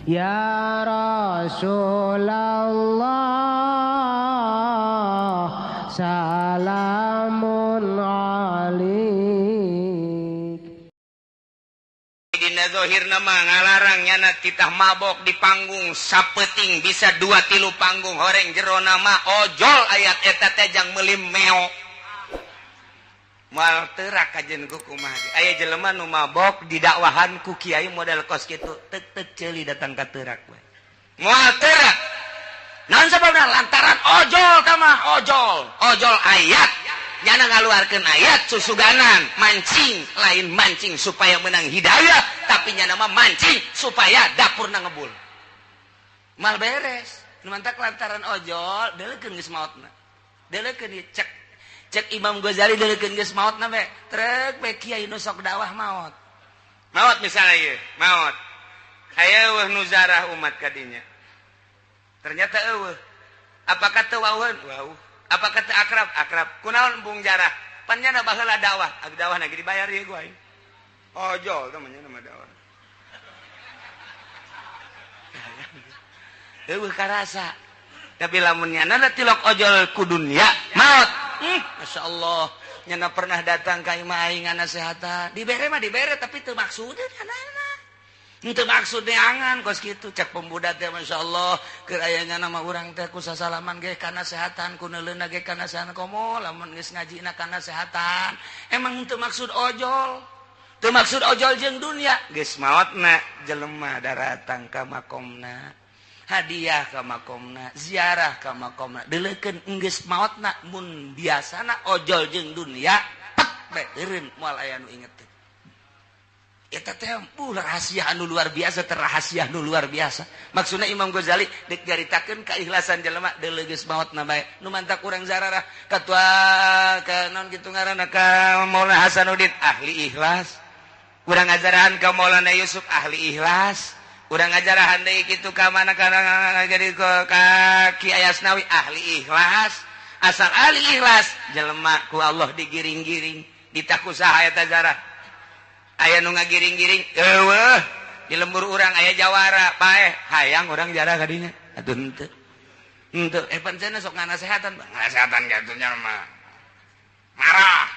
Ya Rasulullah salamun alaik. Dina zahirna mah ngalarang nyana titah mabok di panggung sapeting bisa 2-3 panggung horeng jero nama ojol ayat eta teh jang meuli meo. Moal teurak kajen ku kumaha. Aya jelema nu mabok didakwahan ku kiai model kos kitu tek-tek ceuli datang ka teurak we. Moal teurak. Naon sababna? Lantaran ojol tah ojol, ojol ayat. Nyana ngaluarkeun ayat susuganan, mancing, lain mancing supaya menang hidayah, tapi nyana mah mancing supaya dapurna ngebul. Mal beres. Nu mantak lantaran ojol deulekeun geus maotna. Deulekeun ieu cek cek Imam Ghazali deulekeun geus maotna we. Trek we kiai nu sok dakwah maot. Maot misalnya ieu, maot. Aya eueuh nu zarah umat kadinya. Ternyata eueuh. Apakah teu wauheun? Wauh. Apakah teu akrab? Akrab. Kunaon embung jarah? Pan nyana baheula dakwah. Ag dakwah na ge dibayar ieu gua aing. Ojol teh mah nyana mah dakwah. Eueuh karasa. Tapi lamun nyana tilok ojol ku dunia, maot. Masya Allah. Nyana pernah datang ka imah aing ngasehatan. Dibere mah dibere tapi teu maksudna nyana. Henteu maksud neangan kos kitu cek pemuda teh Masya Allah keur aya nyana mah urang teh ku sasalaman ge kana sehatan ku neuleuna ge kana sehatan komo lamun geus ngajina kana sehatan emang henteu maksud ojol teu maksud ojol jeung dunia geus maotna jelema daratang ka makomna hadiah ka makomna ziarah ka makomna deuleukeun geus maotna mun biasana ojol jeung dunia pek bae eureun moal aya nu inget. Eta teh rahasia anu luar biasa, terrahasia anu luar biasa. Maksudna Imam Ghazali deuk nyaritakeun keikhlasan jelema deuleu geus maotna bae. Nu mantak urang zararah katua ka naon kitu ngaranna ka Maulana Hasanuddin ahli ikhlas. Urang ngajarahan ka Maulana Yusuf ahli ikhlas. Urang ngajarahan deui kitu ka mana kana jadi ka Ki Ayasnawi ahli ikhlas. Asal ahli ikhlas jelema ku Allah digiring-giring ditaku saha eta zarah. Aya nu ngagiring-giring eueuh di lembur urang aya jawara paeh hayang urang jarah kadinya atuh henteu henteu pancen sok nganasehatan nganasehatan kitu nya mah marah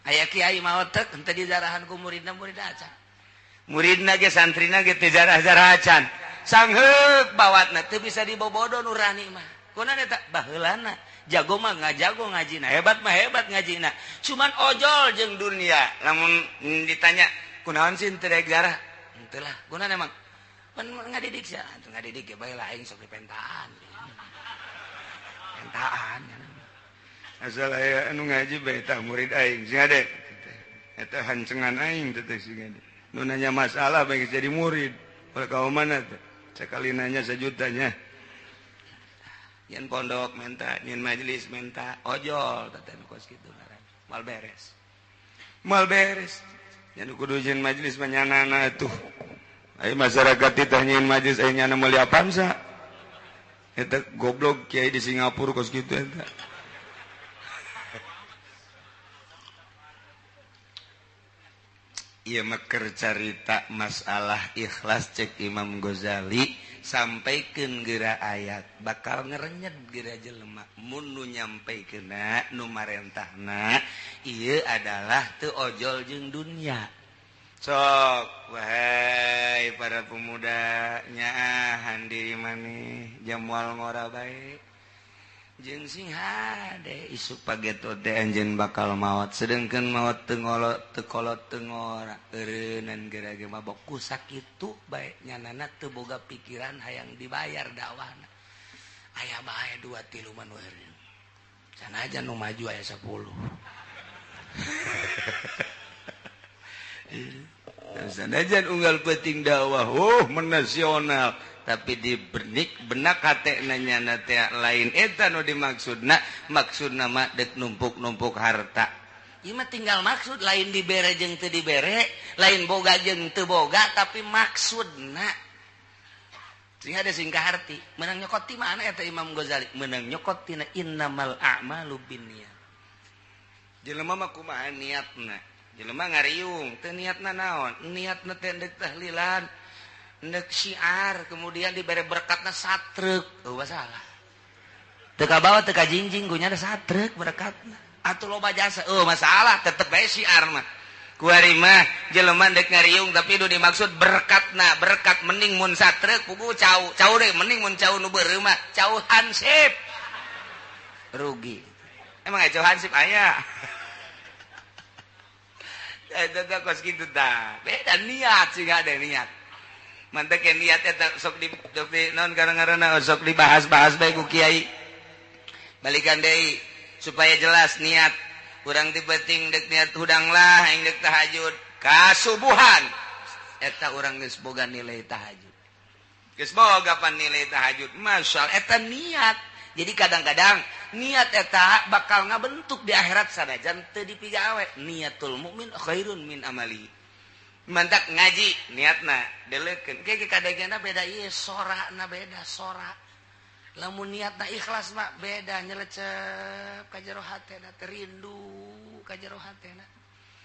aya kiai maot teh henteu dijarahan ku muridna muridna acan muridna ge santrina ge teu jarah-jarah acan sangheuk bawatna teu bisa dibobodo nurani mah kunaon eta baheulana jago mah ngajago ngajina hebat mah hebat ngajina cuman ojol jeung dunia lamun ditanya kunaon sih teu daek jarah henteu lah kunaon emang pan ngadidik sia atuh ngadidik ge bae lah aing sok dipentaan pentaan asal aya anu ngaji bae tah murid aing sing ade eta hancengan aing teh sing ade nu nanya masalah bae jadi murid ulah ka mana teh sakali nanya sejutanya nyen pondok menta nyen majelis menta ojol teh kos kitu ngaran mal beres mal beres nya nu kudu nyen majelis mah nyanana atuh aya masyarakat titah nyen majelis aya nyana meuli Avanza eta goblok kiai di Singapura kos kitu eta. Ieu mah keur carita masalah ikhlas cek Imam Ghazali sampaikeun geura ayat bakal ngerenyet geura jelema mun nu nyampaikeunna nu marentahna ieu adalah teu ojol jeung dunia. Sok wahai para pemuda nyaahan diri maneh jamual ngora bae jeung sing hade isuk pageto teh anjeun bakal maot sedengkeun maot teu ngolot teu kolot teu ngora eureunnan geura ge mabok ku sakitu bae nyanana teu boga pikiran hayang dibayar dakwahna aya bae 2 3 mah nu eureun sanajan nu maju aya 10. Sanajan unggal penting dakwah oh menasional tapi di benik benak hate nanya teh lain eta nu dimaksudna maksudna mah dek numpuk-numpuk harta ieu mah tinggal maksud lain dibere jeung teu dibere lain boga jeung teu boga tapi maksudna sing ada sing kaharti meunang nyokot ti mana eta Imam Ghazali meunang nyokot tina innamal a'malu binniyat jelema mah kumaha niatna jelema ngariung teu niatna naon niatna teh deuk tahlilan Ndek syiar kemudian dibere berkatna satrek, eueuh masalah. Teu kabawa teu kajingjing ku nya satrek berkatna. Atuh loba jasa, eueuh masalah tetep bae syiar mah. Kuari mah jelema dek ngariung tapi nu dimaksud berkatna, berkat mending mun satrek pugu cau, cau deui mending mun cau nu beureum mah, cau hansip. Rugi. Emang aya cau hansip aya. Eta teh kos kitu tah. Beda niat sih ada niat. Mantek niat eta sok di non karena sok dibahas-bahas bae ku kiai. Balikan deui supaya jelas niat. Urang ti penting dek niat hudang lah aing dek tahajud kasubuhan. Eta urang geus boga nilai tahajud. Geus boga pan nilai tahajud. Masyaallah eta niat. Jadi kadang-kadang niat eta bakal ngabentuk di akhirat sanajan teu dipigawe. Niatul mukmin khairun min amali. Mantak ngaji niatna deleukeun. Ke kadegena beda ieu sorana beda sora. Lamun niatna ikhlas mah beda nyelecep ka jero hatena teh rindu ka jero hatena.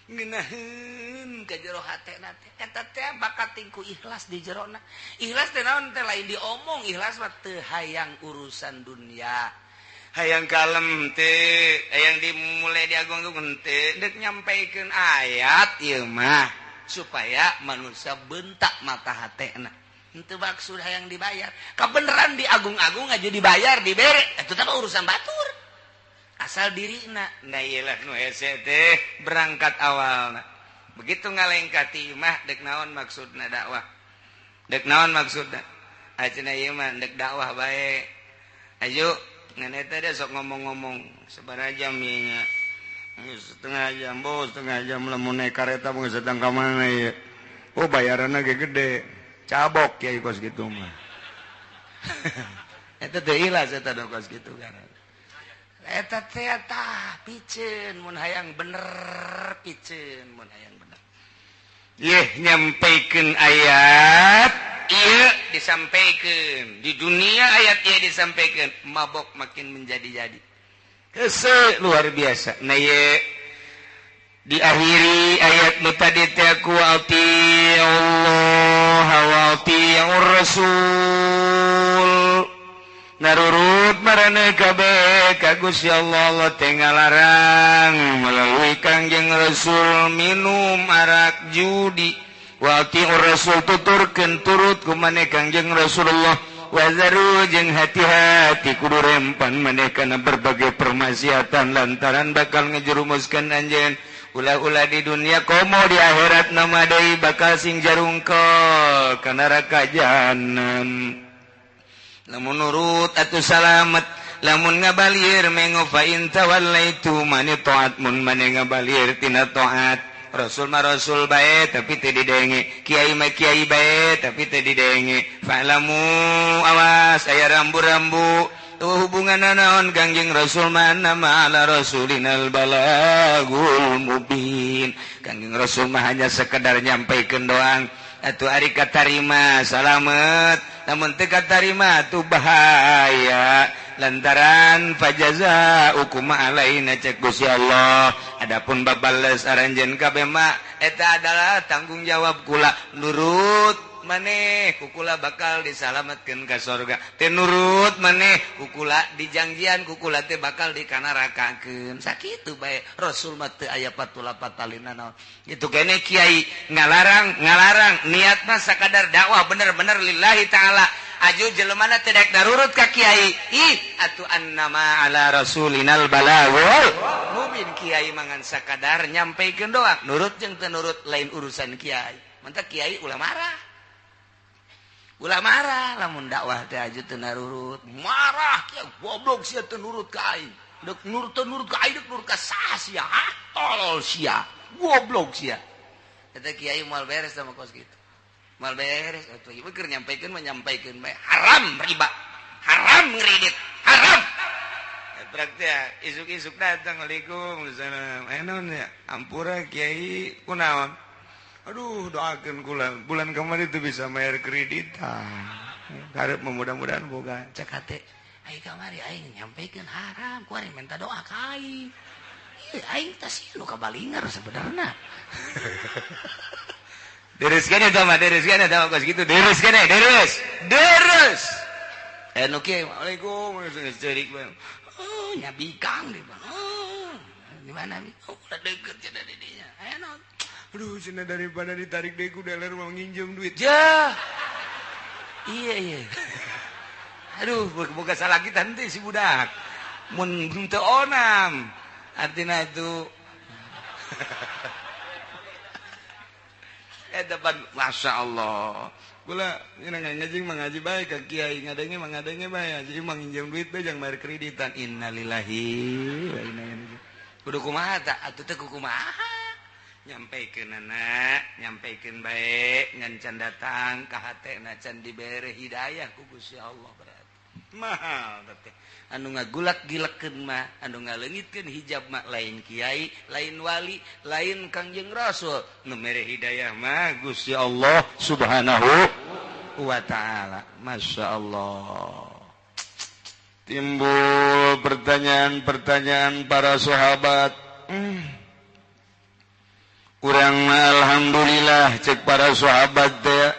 Ngeunaheun ka jero hatena teh. Eta teh bakat tingku ikhlas di jerona. Ikhlas teh naon teh lain diomong, ikhlas mah teu hayang urusan dunia. Hayang kalem teh, hayang dimulai diagung-agung teh, deuk nyampaikeun ayat ieu mah supaya manusia bentak mata hatena. Henteu maksud hayang dibayar. Kabeneran diagung-agung aja dibayar, dibere, eta teh urusan batur. Asal dirina. Nah ieu lah nu hese teh berangkat awalna. Begitu ngalengkah ti imah dek naon maksudna dakwah. Dek naon maksudna? Acenah ieu mah dek dakwah bae. Ayo ngan eta dia sok ngomong-ngomong sabaraha jam ieu nya. Setengah jam, bos, setengah jam lamun naik kareta mah sedang ka mana ieu. Oh bayaranna ge gede. Cabok kiai kos kitu mah. Eta teu ikhlas eta kos kitu kan. Eta teh tah piceun mun hayang bener piceun mun hayang bener. Yeh nyampaikeun ayat ieu disampaikeun di dunia ayat ieu disampaikeun mabok makin menjadi-jadi. Hese luar biasa. Nah ieu diakhiri ayat nu tadi teh ku Allah wa atiur Rasul. Narurut marane kabeh ka Gusti Allah, Allah teh ngalarang melalui Kangjeng Rasul minum arak judi. Wa atiur Rasul tuturkeun turut ku maneh Kangjeng Rasulullah. Wazaru jeung hati-hati kudu rempan maneh kana berbagai permaksiatan lantaran bakal ngejerumuskeun anjeun. Ulah-ulah di dunia komo di akhirat nama deui bakal sing jarungkol ka neraka jahanam. Lamun nurut atuh salamet, lamun ngabalir mengo fa in tawallaitu mani taat mun mane ngabalir tina taat. Rasul mah rasul bae tapi teu didenge, kiai mah kiai bae tapi teu didenge. Fa'lamu awas aya rambu-rambu tuh hubungan naon Kangjeng Rasul mah nama ala rasulinal balagul mubin. Kangjeng Rasul mah hanya sekedar nyampaikeun doang. Atuh ari katarima salamet, namun teu katarima atuh bahaya. Lantaran fajaza ukuma alaina cek Gusti Allah. Adapun babales aranjeun kabeh mah eta adalah tanggung jawab kula. Nurut maneh kukula bakal disalametkeun ka sorga. Teu nurut maneh kukula dijangjian kukula teh bakal dikanarakakeun. Sakitu bae Rasul mah teu aya patula patalina naon. Kitu kene kiai ngalarang ngalarang niat mah sakadar dakwah bener-bener lillahi taala. Aju jelemana teu daek darurut ka kiai. Ih atuh annama ala rasulinal balagul mubin. Kiai mangan sakadar nyampaikeun doang. Nurut jeung teu nurut lain urusan kiai. Mantak kiai ulah marah. Ulah marah lamun dakwah teh aju teu narurut. Marah kieu goblok sia teu nurut ka aing. Deuk nurut teu nurut ka aing deuk nurut ka saha sia? Ah, tolol sia. Goblok sia. Eta kiai moal beres sama kos kitu. Moal beres atuh ieu keur nyampaikeun mah nyampaikeun bae. Haram riba. Haram ngredit. Haram. Praktek isuk-isuk datang waalaikumsalam. Eh naon ya? Ampura kiai kunaon? Aduh doakan kula bulan kemarin itu bisa bayar kreditan. Karep mudah-mudahan boga cek hate. Aing kamari aing nyampaikeun haram, ku aing minta doa ka aing. Ieu aing teh sih nu kabalingar sebenarna. Deres kene eta mah, deres kene eta mah kos kitu, deres kene, deres. Deres. Nu kieu, Waalaikum, geus ceurik bae. Oh, nya bikang di bang. Oh, di mana bi? Oh, udah deket cenah di dinya. Aya naon? Aduh, cenah daripada ditarik deui ku dealer mau nginjem duit. Ja. Iya, iya. Aduh, boga salah kita henteu si budak. Mun teu onam. Artina itu depan Masya Allah. Gula ngaji mengaji bae ka kiai, ngadenge mengadenge bae, jadi manginjem duit bae jang bayar kreditan. Innalillahi wa inna ilaihi raji'un. Kudu kumaha ta? Atuh teh kumaha? Nyampaikeunana, nyampaikeun bae ngan can datang ka hatena can dibere hidayah ku Gusti Allah berarti. Mahal teh. Anu ngagulak-gilekeun mah, anu ngaleungitkeun hijab mah lain kiai, lain wali, lain Kangjeng Rasul. Nu mere hidayah mah Gusti Allah Subhanahu wa taala. Masya Allah. Timbul pertanyaan-pertanyaan para sahabat. Urang mah alhamdulillah cek para sahabat teh.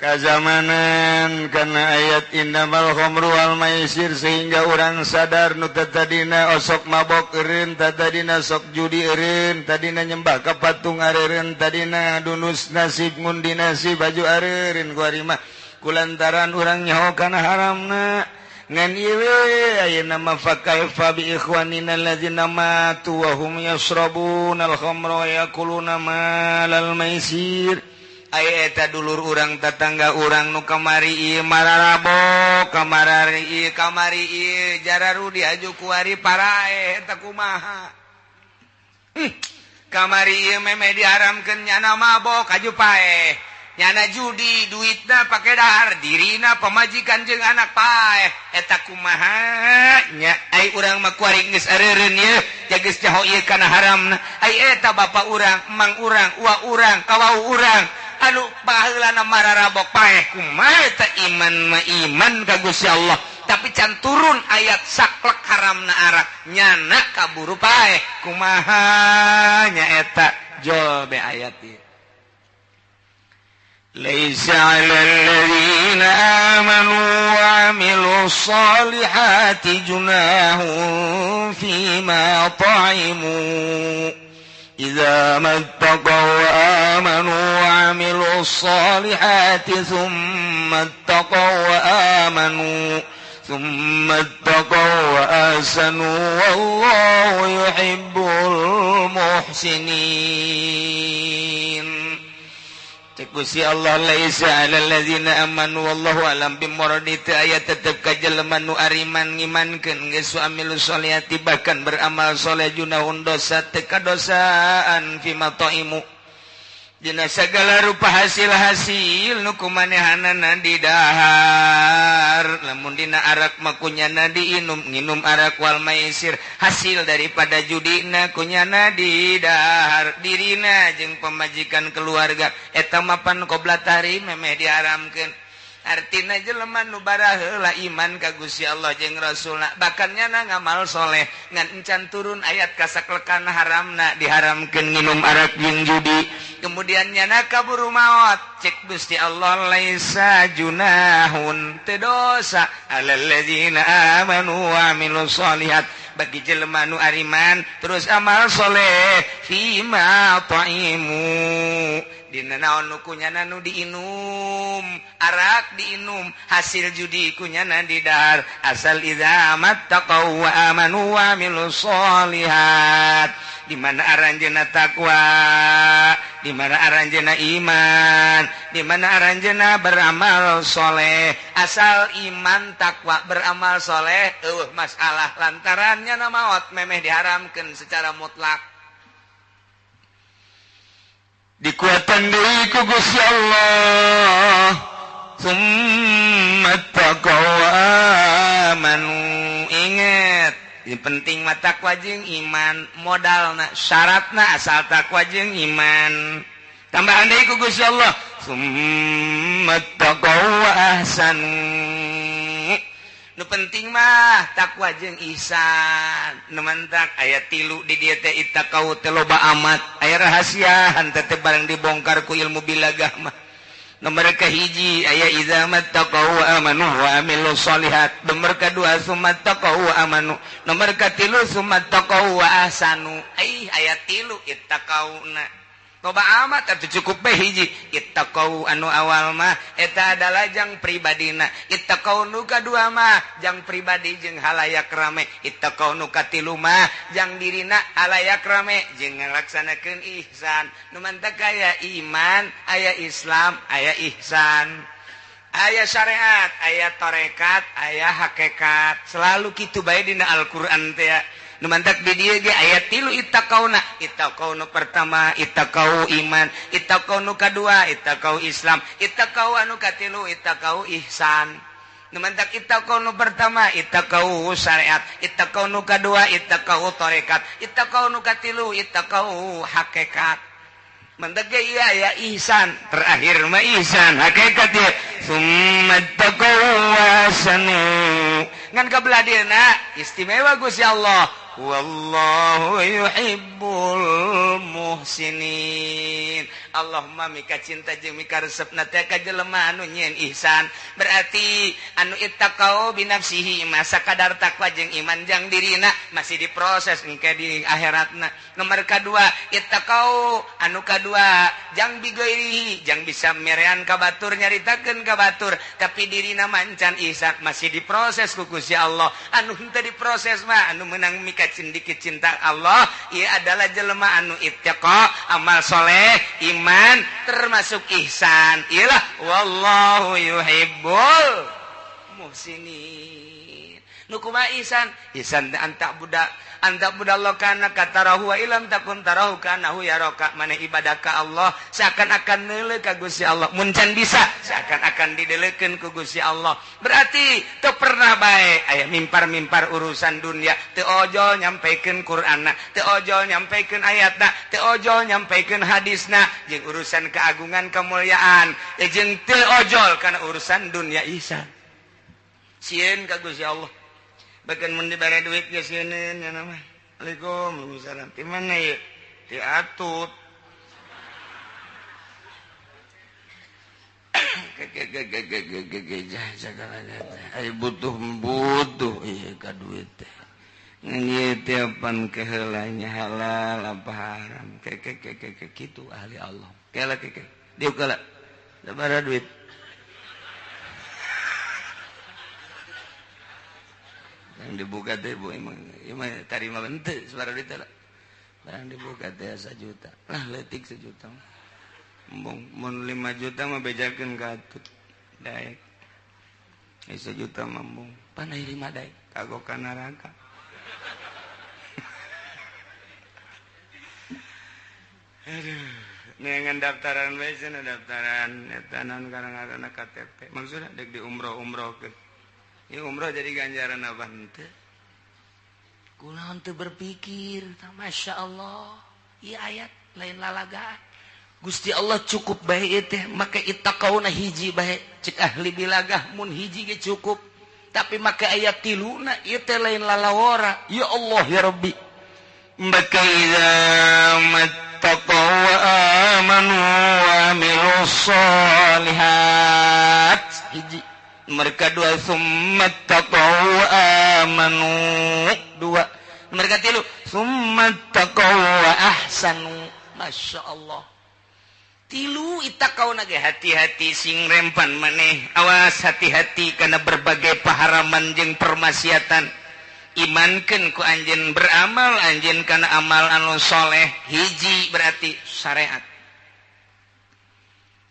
Kazamanan karena ayat innamal khamru wal maisir sehingga orang sadar nu tadina osok mabok eureun, tadina sok judi eureun, tadina nyembah ka patung areureun, tadina dunus nasib ngundi nasib baju areureun ku ari mah kulantaran urang nyaho kana haramna. Ngan ieu ayeuna mah fa kaifa bi ikhwanina allazina matu wa hum yashrabuna al khamra wa yakuluna malal maisir. Aya eta dulur urang tetangga urang nu kamari ieu mararabok, kamari ieu kamari ieu jararudi aju kuari parae eta kumaha. Kamari ieu memeh diharamkeun nyana mabok aju paeh. Nyana judi duitna pake dahar dirina pamajikan jeung anak paeh eta kumaha nya. Ai urang mah kuari geus areureun ieu geus caho ieu kana haramna. Ai eta bapa urang, emang urang, uwa urang, kawau urang anu baheulana mararabok paeh kumaha eta iman mah iman ka Gusti Allah tapi can turun ayat saklek haramna arak nyana kaburu paeh kumaha nya eta jol be ayat ieu. Laisa 'alal ladzina amanu wa 'amilus solihati junahun fima ta'imu idza mattaqaw wa amanu wa 'amilus solihati thumma ittaqaw wa amanu thumma ittaqaw wa ahsanu wallahu yuhibbul muhsinin. Gusti Allah laisa 'alal ladzina amanu wallahu alam bimuradi teu aya tetep ka jelema nu ariman ngimankeun geus amilu sholihati bahkan beramal soleh junahun dosa teu kadosaan fima taimu dina sagala rupa hasil-hasil nu kumanehanana didahar lamun dina arak mah kunyana diinum nginum arak wal maisir hasil daripada judina kunyana didahar dirina jeung pamajikan keluarga eta mapan qobla tahrim memeh diharamkeun. Artina jelema nu baraheula iman ka Gusti Allah jeung Rasulna bahkan nyana ngamal soleh ngan encan turun ayat kasaklekan haramna diharamkeun nginum arak jeung judi kemudian nyana kaburu maot cek Gusti Allah laisa junahun teu dosa alal ladzina amanu wa amilus solihat bagi jelema nu ariman terus amal soleh fima ta'imu dina naon nu kunyana nu diinum arak diinum hasil judi kunyana didahar asal idza mattaqau wa amanu wa amilus solihat di mana aranjeunna takwa di mana aranjeunna iman di mana aranjeunna beramal soleh asal iman takwa beramal soleh eueuh masalah lantarannya na maot memeh diharamkeun secara mutlak. Dikuatan deui ku Gusti Allah summa taqaw amanu. Inget yang penting mah takwa jeung iman modalna syaratna asal takwa jeung iman tambahan deui ku Gusti Allah summa taqaw wa ahsanu Nu penting mah takwa jeung ihsan. Nu mantak aya tilu di dieu teh ittaqau teh loba amat. Aya rahasia henteu teh barang dibongkar ku ilmu bilagah mah. Nomor kahiji aya idza mattaqau wa amanu wa amilus sholihat. Nomor kadua sumattaqau wa amanu. Nomor katilu sumattaqau wa ahsanu. Ai aya tilu ittaqauna. Loba amat atuh cukup bae hiji. Ittaqau anu awal mah eta adalah jang pribadina. Ittaqau nu kadua mah jang pribadi jeung halayak rame. Ittaqau nu katilu mah jang dirina halayak rame jeung ngalaksanakeun ihsan. Nu mantak aya iman, aya Islam, aya ihsan. Aya syariat, aya tarekat, aya hakikat. Selalu kitu bae dina Al-Qur'an teh. Nu mantak di dieu ge aya tilu ittaqauna. Ittaqau nu pertama ittaqau iman, ittaqau nu kadua ittaqau Islam, ittaqau anu katilu ittaqau ihsan. Nu mantak ittaqau nu pertama ittaqau syariat, ittaqau nu kadua ittaqau tarekat, ittaqau nu katilu ittaqau hakikat. Mantak ge ieu aya ihsan, terakhir mah ihsan hakikat ieu. Summa taqau wasanu. Ngan kabelah dieuna istimewa Gusti Allah. Wallahu yuhibbul muhsinin. Allahumma mika cinta jeung mika resepna teh ka jelema anu nyieun ihsan. Berarti anu ittaqau binafsihi masa kadar takwa jeung iman jang dirina masih diproses engke di akhiratna. Nomor kadua ittaqau anu kadua jang bigoirihi jang bisa merean ka batur nyaritakeun ka batur tapi dirina mancan ihsan masih diproses ku Gusti Allah. Anu henteu diproses mah anu meunang mika cindiki cinta Allah ieu adalah jelema anu ittaqa amal soleh iman termasuk ihsan. Iyalah wallahu yuhibbul muhsinin. Nu kumaha ihsan? Ihsan anta budak anta budallah kana katarahu wa ilam takun tarahu kanahu yaraka. Maneh ibadah ka Allah seakan-akan neuleuh ka Gusti Allah. Mun can bisa seakan-akan dideleukeun ku Gusti Allah. Berarti teu pernah bae aya mimpar-mimpar urusan dunia, teu ojol nyampikeun Qur'anna, teu ojol nyampikeun ayatna, teu ojol nyampikeun hadisna jeung urusan keagungan kemuliaan, jeung teu ojol kana urusan dunia ihsan. Sieun ka Gusti Allah. Bahkan mun dibere duit ge sieun nya mah. Waalaikumsalam. Ti mana ieu? Ti Atut. Ai butuh ieu ka duit teh. Ngan ieu teh pan keheulanya halal apa haram. Ke kitu ahli Allah. Kela ke. Dieu kala. Sabaraha duit? Yang dibuka teh bu emang tarima henteu sabaraha duit teh. Barang dibuka teh 1 juta. Lah leutik 1 juta. Embung mun 5 juta mah bejakeun ka Atut. Daek. 1 juta mah embung. Pan aya 5 daek kagok ka neraka. Aduh, neangan daftaran bae cenah daftaran eta naon ngaranna KTP. Maksudna deuk di umroh-umrohkeun. Ya umroh jadi ganjaran apa henteu? Kunaon teu berpikir, Masya Allah. Ieu ayat lain lalagaan. Gusti Allah cukup bae ieu teh, make ittaqauna hiji bae. Cek ahli bilagah mun hiji ge cukup. Tapi make ayat tiluna ieu teh lain lalawara. Ya Allah ya Rabbi. Maka idza mattaqaw wa amanu wa amilus sholihat. Hiji. Mereka dua summattaqaw wa amanu. Dua. Mereka tilu summattaqaw wa ahsanu. Masya Allah. Tilu ittaqauna ge hati-hati sing rempan maneh. Awas hati-hati karena berbagai paharaman jeung permaksiatan. Imankeun ku anjeun beramal anjeun kana amal anu soleh. Hiji berarti syariat.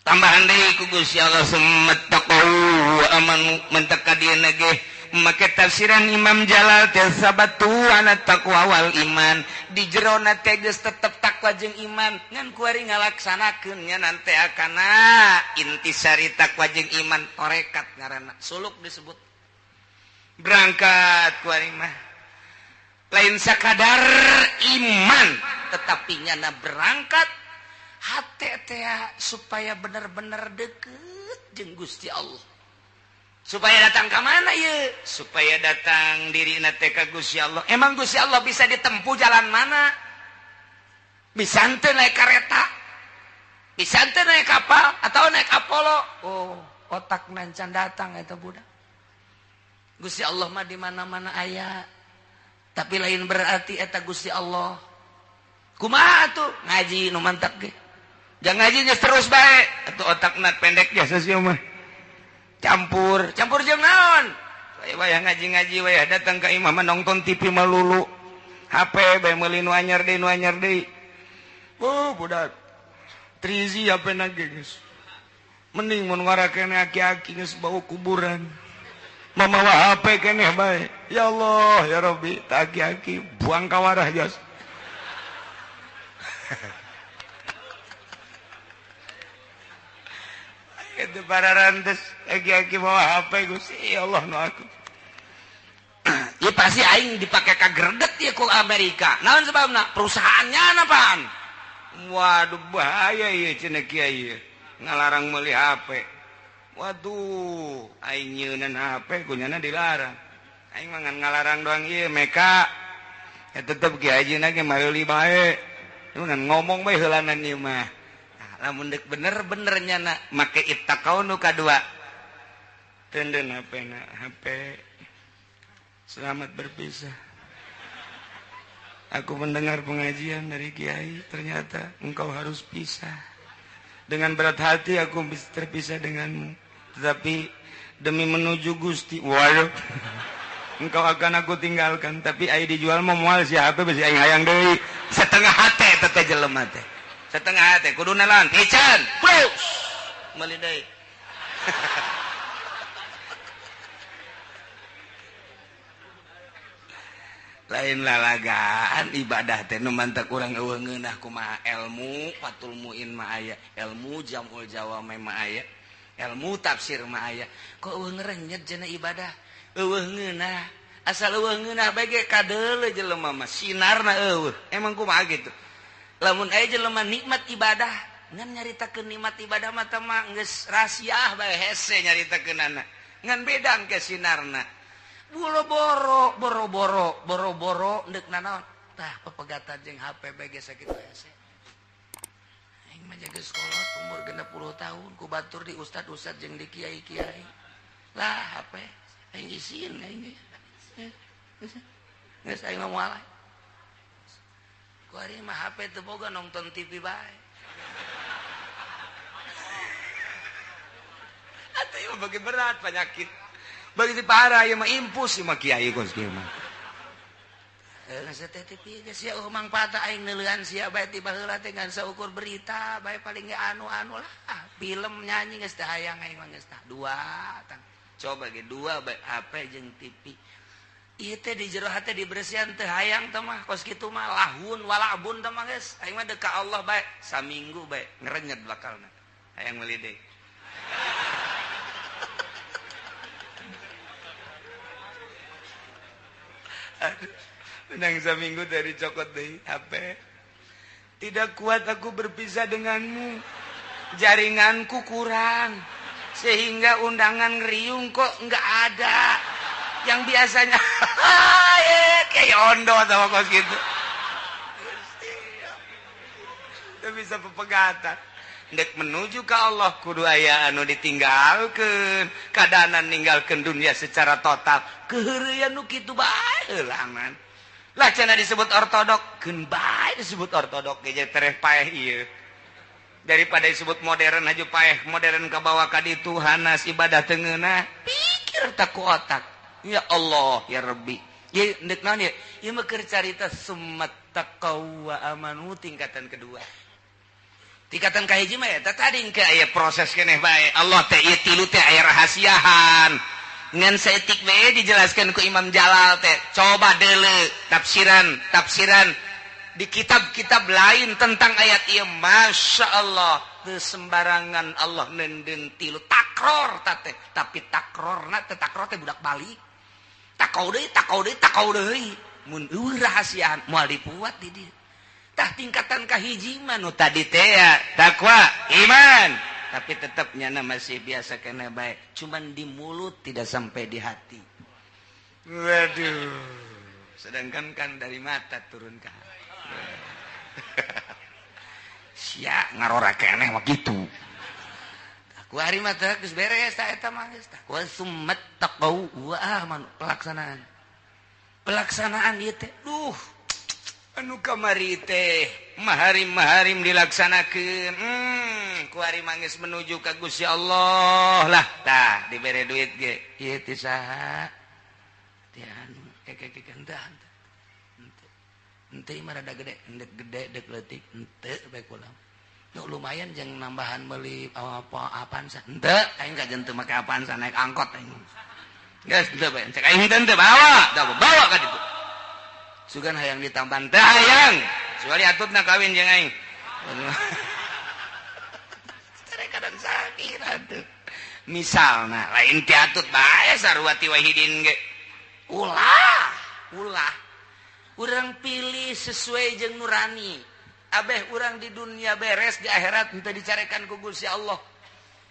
Tambahan deui ku Gusti Allah summattaqau wa amanu mentak ka dieuna ge make tafsiran Imam Jalal teh sabatu ana taqwa wal iman di jerona teh geus tetep takwa jeung iman ngan kuari ngalaksanakeun nya nante akana intisari takwa jeung iman tarekat ngaranna suluk disebut berangkat kuari mah lain sakadar iman tetapi nyana berangkat hate teh supaya bener-bener deket jeung Gusti Allah. Supaya datang ke mana ieu? Supaya datang dirina teh ka Gusti Allah. Emang Gusti Allah bisa ditempuh jalan mana? Bisa henteu naik kareta? Bisa henteu naik kapal atau naik Apollo? Oh, otak nancan datang eta budak. Gusti Allah mah di mana-mana aya. Tapi lain berarti eta Gusti Allah. Kumaha atuh? Ngaji nu mantap ge. Jangan ngaji geus terus bae. Atuh otakna pendek jasa sia mah. Campur, campur jeung naon? Wayah ngaji-ngaji wayah datang ka imah mah nonton TV melulu. HP bae meuli nu anyar deui nu anyar deui. Oh, budak. Trizi HP na ge geus. Mending mun ngarakene aki-aki geus bau kuburan. Mamawa HP keneh bae. Ya Allah, ya Rabbi, tak aki-aki buang ka warah jas. Itu para rantes aki-aki bawa HP Gusti ya Allah nu aku. Ya pasti aing dipake ka greget ya ku Amerika. Naon sebabna? Perusahaannya apaan? Waduh bahaya ieu cenah kiai ngalarang meuli HP. Waduh, aing nyeunan HP kunyana dilarang. Aing mah ngan ngalarang doang ieu meka. Ya tetep kiai hajina ge meuli bae. Ngan ngomong bae heulanan ieu mah. Lamun deuk bener-bener nyana make ittaqau nu kadua. Tenden HP na HP. Selamat berpisah. Aku mendengar pengajian dari kiai, ternyata engkau harus pisah. Dengan berat hati aku terpisah denganmu. Tetapi demi menuju Gusti, waduh. Engkau akan aku tinggalkan, tapi ai dijual mah moal si HP besi aing hayang deui. Setengah hate eta teh jelema teh. Setengah hati kudu nalan pican plus meuli deui. Lain lalagaan ibadah teh nu mantak urang eueuh ngeunah kumaha ilmu Fathul Muin mah aya, ilmu Jamul Jawami mah aya, ilmu tafsir mah aya. Kok eueuh ngerenyet cenah ibadah? Eueuh ngeunah. Asal eueuh ngeunah bae ge kadeuleu jelema mah sinarna eueuh. Emang kumaha gitu? Lamun aya jelema nikmat ibadah ngan nyaritakeun nikmat ibadah mah teh mah geus rahasiah bae hese nyaritakeunana ngan beda engke sinarna boro-boro boro-boro boro-boro deuk nanaon tah pepegatan jeung HP bae ge sakitu hese. Aing mah jaga sekolah umur 60 tahun ku batur di ustad-ustad jeung di kiai-kiai lah HP aing isin aing geus aing mah moal. Kuari mah HP teu boga nonton TV bae. Atuh ieu bagi berat penyakit. Bagi parah ieu mah impus ieu mah kiai kos kieu mah. Heuh teh TV geus sia eueuh mangfaat aing neuleuan sia bae ti baheula teh ngan saukur berita bae paling ge anu-anu lah. Film nyanyi geus teh hayang aing mah geus tah dua tang. Coba ge dua bae HP jeung TV. Ieu teh di jero hate dibersihan teh hayang teh mah kos kitu mah lahun walabun teh mah geus aing mah deuk ka Allah bae saminggu bae ngerenyet bakalna hayang meuli deui. Aduh, menang saminggu dari cokot deui HP. Tidak kuat aku berpisah denganmu. Jaringanku kurang sehingga undangan ngeriung kok enggak ada. Yang biasanya kayak ondo sama kos gitu. Itu bisa pepegatan. Ndek menuju ke Allah kudu aya anu ditinggalkeun, kadanan ninggalkeun dunia secara total. Keheureuyan nu kitu bae heulangan. Lah cenah disebut ortodok, keun bae disebut ortodok ge tereh paeh ieu. Daripada disebut modern aju paeh, modern kabawa ka ditu hanas ibadah teu ngeunah. Pikir tak ku otak. Ya Allah ya Rabbi. Ya ndek naon ya? Ieu mah keur carita summat taqaw wa amanu tingkatan kedua. Tingkatan kahiji mah eta tadi engke aya proses keneh bae. Allah teh ieu tilu teh aya rahasiahan. Ngan saeutik bae dijelaskeun ku Imam Jalal teh. Coba deuleu tafsiran di kitab-kitab lain tentang ayat ieu. Masya Allah teu sembarangan Allah neundeun tilu takror teh, tapi takrorna teh takror teh budak balik. Takau deui, takau deui, takau deui. Mun eueuh rahasiaan moal dipuat di dieu. Tah tingkatan kahiji mah nu tadi teh ya, takwa, iman. Tapi tetap nyana masih biasa kena baik, cuman di mulut tidak sampai di hati. Waduh, sedangkan kan dari mata turun ke hati. Sia ngarora keneh mah kitu. Ku hari mah teh geus beres ta eta mah geus tah. Wa summat taqau wa amanu, pelaksanaan. Pelaksanaan ieu teh duh anu kamari teh maharim-maharim dilaksanakeun. Ku hari mah geus menuju ka Gusti Allah lah tah dibere duit ge. Ieu teh saha? Teh anu keke henteu. Henteu mah rada gede, endek gede dek leutik henteu bae kula. Duh, lumayan jeung nambahan beli apa apaan sa henteu aing kajen teu make apaan sa naik angkot aing geus henteu bae cek aing henteu bawa da bawa ka ditu sugan hayang ditambahan teu hayang kecuali atutna kawin jeung aing kadang sakit atuh misalna lain ti atut bae sarua ti wahidin ge ulah ulah urang pilih sesuai jeung nurani. Abeh urang di dunia beres, di akhirat henteu dicarekan ku Gusti Allah.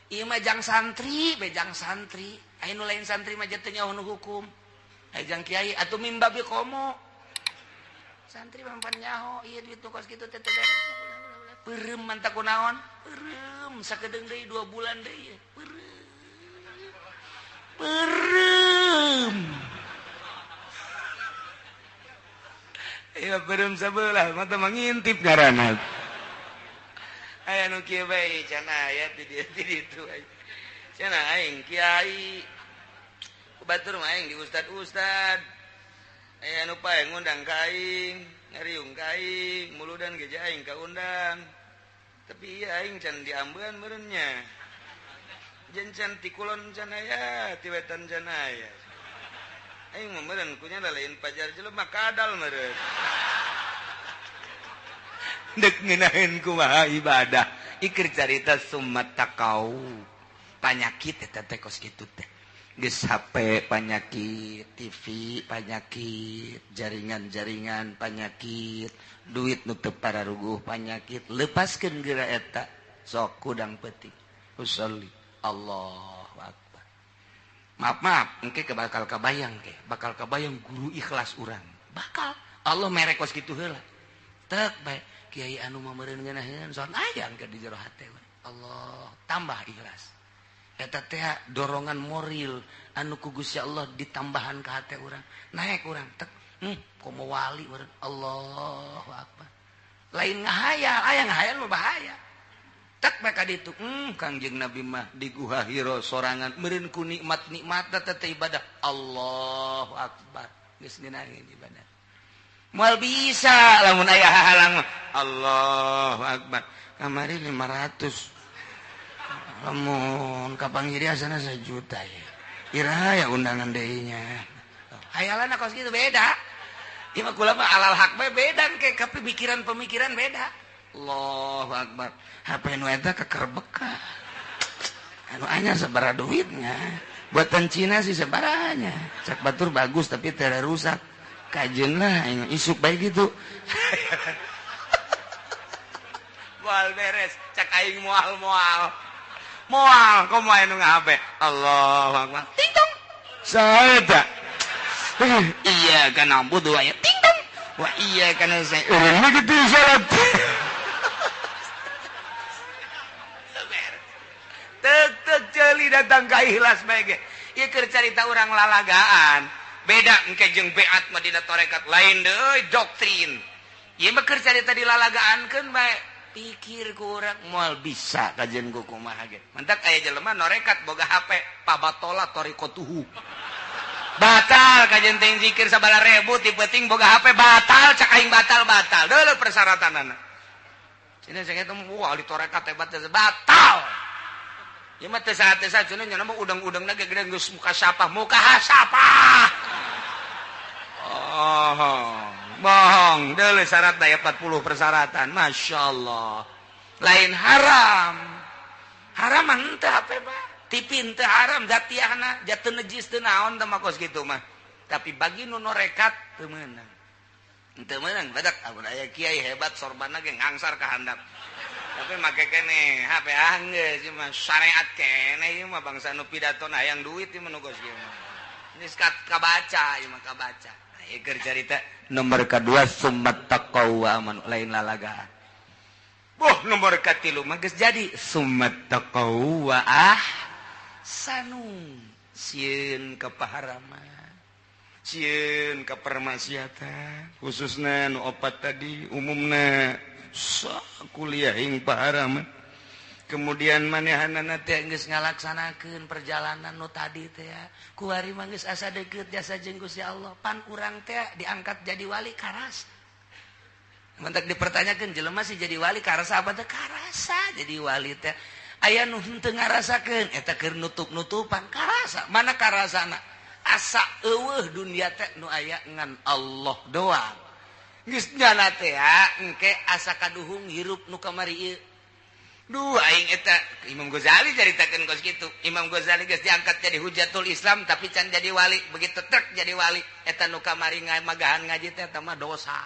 Ieu mah jang santri, be jang santri. Aya nu lain santri mah teu nyaho nu hukum. Aya jang kiai atuh mimbabi komo. Santri mah pan nyaho, ieu duit nu kos kitu teh teu beres. Peureum mantap kunaon? Peureum sakedeung deui 2 bulan deui. Peureum. Peureum. Iya peureum sabelah mata mangintip ngaranna. Aya nu kieu bae cenah aya di dieu di ditu. Cenah aing kiai. Ku batur mah aing di ustad-ustad. Aya nu pae ngundang ka aing, ngariung ka aing, muludan ge aing kaundang. Tapi ieu aing can diambeun meureun nya. Jeung can ti kulon can aya, ti wetan can aya. Aing mah meureun kunya lain pajar jelema kadal meureun. Dek ngeunaheun kumaha ibadah. Ikir carita summat taqau. Panyakit eta teh kos kitu teh. Geus HP panyakit, TV panyakit, jaringan-jaringan panyakit, duit nu teu pararuguh panyakit, lepaskeun geura eta sok kudang peuting. Usolli Allahu akbar. Maaf, engke bakal kabayang ke, bakal kabayang guru ikhlas urang. Bakal Allah merek kos kitu heula. Tek bae kiai anu mah meureun ngeunaheun son aya engke di jero hate. Allah tambah ikhlas. Eta teh dorongan moral anu ku Gusti Allah ditambahan ka hate urang. Naek urang tek, komo wali meureun. Allahu akbar. Lain ngahayal, aya ngahayal mah bahaya. Tak bae ka ditu, Kangjeng Nabi mah di Guha Hira sorangan meureun ku nikmat-nikmat teh ibadah. Allahu akbar. Geus ngeunaheun ibadah. Moal bisa lamun aya hahalang. Allahu akbar. Kamari 500. Lamun kapanggih asana 1 juta ya. Iraha ya undangan deui nya. Hayalan kos kitu beda. Ieu mah kula mah alal hak bae beda ke pemikiran-pemikiran beda. Allahu akbar. HP nu eta kekerbeka. Anu anyar sabaraha duitnya. Buatan Cina sih sabarahanya. Cak batur bagus tapi teu rusak. Kajeun lah aing isuk bae gitu. Moal beres, cak aing moal-moal. Moal komo anu ngahape. Allahu akbar. Ting tong. Saeta. Iya kana budu aya ting tong. Wa iya kana saya. Urang kitu salat. Tek ceuli datang ka ikhlas bae ge. Ieu keur carita urang lalagaan. Beda engke jeung beat mah dina tarekat lain deui doktrin. Ieu mah keur carita dilalagaankeun bae. Pikir ku urang moal bisa kajian ku kumaha ge. Mantak aya jelema norekat boga HP pabatola torikotuhu. Batal kajian teh zikir sabala ribu ti peuting boga HP batal cak aing batal-batal. Deuleu persyaratanana. Cenah saya teh wah di tarekat hebat batal. Ieu mah teu saha-saha cenah nya mah udang-udangna ge gede geus muka sapah, muka hasapah. Oh, bohong. Deuleu syarat daya 40 persyaratan. Masya Allah. Lain haram. Haram mah henteu HP mah. TV henteu haram zatiahna, jatuh najis teu naon teh mah kos kitu mah. Tapi bagi nu norekat teu meunang. Henteu meunang badak amun aya kiai hebat sorbanna ge ngangsar ka handap. Tapi make keneh HP anggeus ieu mah syariat keneh ieu mah bangsa nu pidato hayang duit ieu mah nu geus ieu mah. Geus kabaca ieu mah kabaca. Nah, ieu keur carita nomor kadua summat taqaw wa amanu lain lalagaan. Boh nomor katilu mah geus jadi summat taqaw wa ahsanu. Sieun ka paharaman, sieun ka permaksiatan, khususna nu opat tadi umumna kuliah ing paharaman. Kemudian manehanana teh geus ngalaksanakeun perjalanan nu tadi teh kuari mah geus asa deukeut jasa jeung Gusti Allah. Pan urang teh diangkat jadi wali karas. Mantak dipertanyakeun jelema sih jadi wali karasa apa teh karasa jadi wali teh. Aya nu henteu ngarasakeun eta keur nutup-nutupan karasa. Mana karasana? Asa eueuh dunia teh nu aya ngan Allah doang. Geus nyana teh engke asa kaduhung hirup nu kamari ieu. Duh aing eta Imam Ghazali caritakeun kos kitu. Imam Ghazali geus diangkat jadi hujatul Islam tapi can jadi wali. Begitu trek jadi wali eta nu kamari magahan ngaji teh eta mah dosa.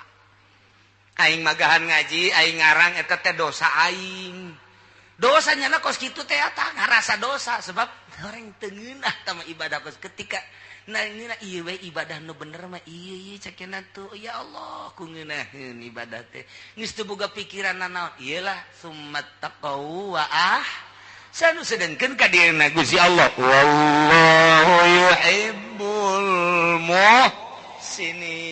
Aing magahan ngaji, aing ngarang eta teh dosa aing. Dosa nyana kos kitu teh eta ngarasa dosa sebab orang teu ngeunah tah mah ibadah kos ketika nah ngeunah ieu we ibadah nu bener mah ieu ieu cekena tuh ya Allah ku ngeunaheun ibadah teh geus teu boga pikiran nanaon ieu lah summat taqaw wa ahsanu sedengkeun ka dieuna Gusti Allah wallahu yuhibbul muhsinin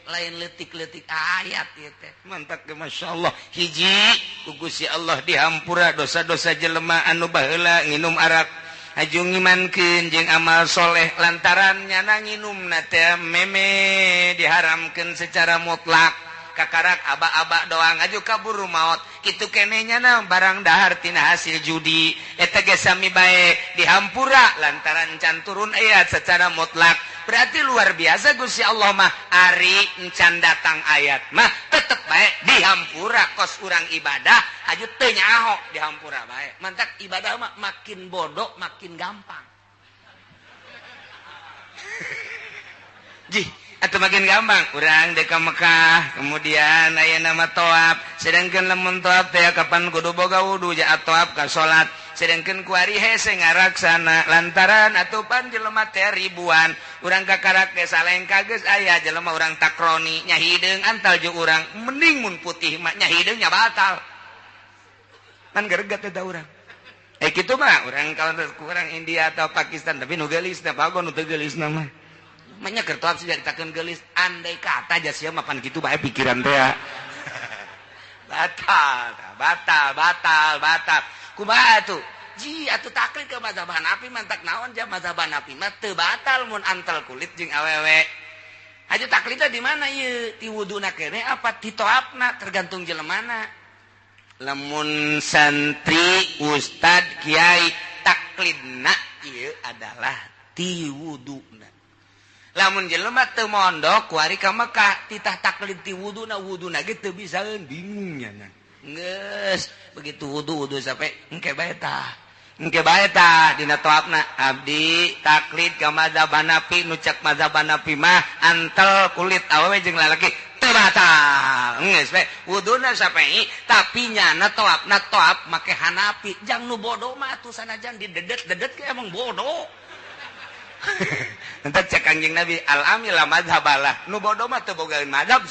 lain leutik-leutik ayat ieu teh mantak ge masyaallah hiji ku Gusti Allah dihampura dosa-dosa jelema anu baheula nginum arak aju ngimankeun jeung amal soleh lantaran nyana nginumna teh meme diharamkeun secara mutlak kakarak aba-aba doang aju kaburu maot kitu keneh nyana barang dahar tina hasil judi eta ge sami bae dihampura lantaran can turun ayat secara mutlak. Berarti luar biasa Gusti Allah mah ari encan datang ayat mah tetep bae dihampura kos urang ibadah aju teu nyaho dihampura bae. Mantak ibadah mah makin bodoh makin gampang. Jih atau makin gampang urang dek ka Mekah kemudian aya nama toab sedangkan lamun toab teh kapan kudu boga wudu ja toab ka salat sedangkan kuari hese ngaraksana lantaran atupan jelema teh ribuan urang kakarak ge salengka geus aya jelema urang takroni nya hideung antal jeung urang mending mun putih mah nya hideung nya batal pan geregat eta urang kitu mah urang kalau kurang India atau Pakistan tapi nu geulis teh pagon nu teu geulis mah manya keur toab sih caritakeun geulis andai kata aja sia mah pan kitu bae pikiran teh batal batal batal batal kumaha atuh ji atuh taklid ke mazhab Hanafi mantak naon ja mazhab Hanafi mah teu batal mun antal kulit jeung awewe aju taklidna di mana ieu ti wuduna keneh apa ti toabna tergantung jelemana lamun santri ustad kiai taklidna ieu adalah ti wuduna lamun jelema teu mondok kuari ka Mekah titah taklid ti wuduna wuduna ge teu bisaeun bingung nya geus begitu wudu sampai engke bae tah engke bae tah dina toabna abdi taklid ka mazhab Hanafi nu cek mazhab Hanafi mah antel kulit awewe jeung lalaki teu batal geus we wuduna sampai tapi nyana toabna toab make Hanafi jang nu bodoh mah atuh sanajan didedet-dedet ge emang bodoh. Entar cek Kanjeng Nabi al-amil la mazhabalah nu bodoh mah teu bogaeun mazhab.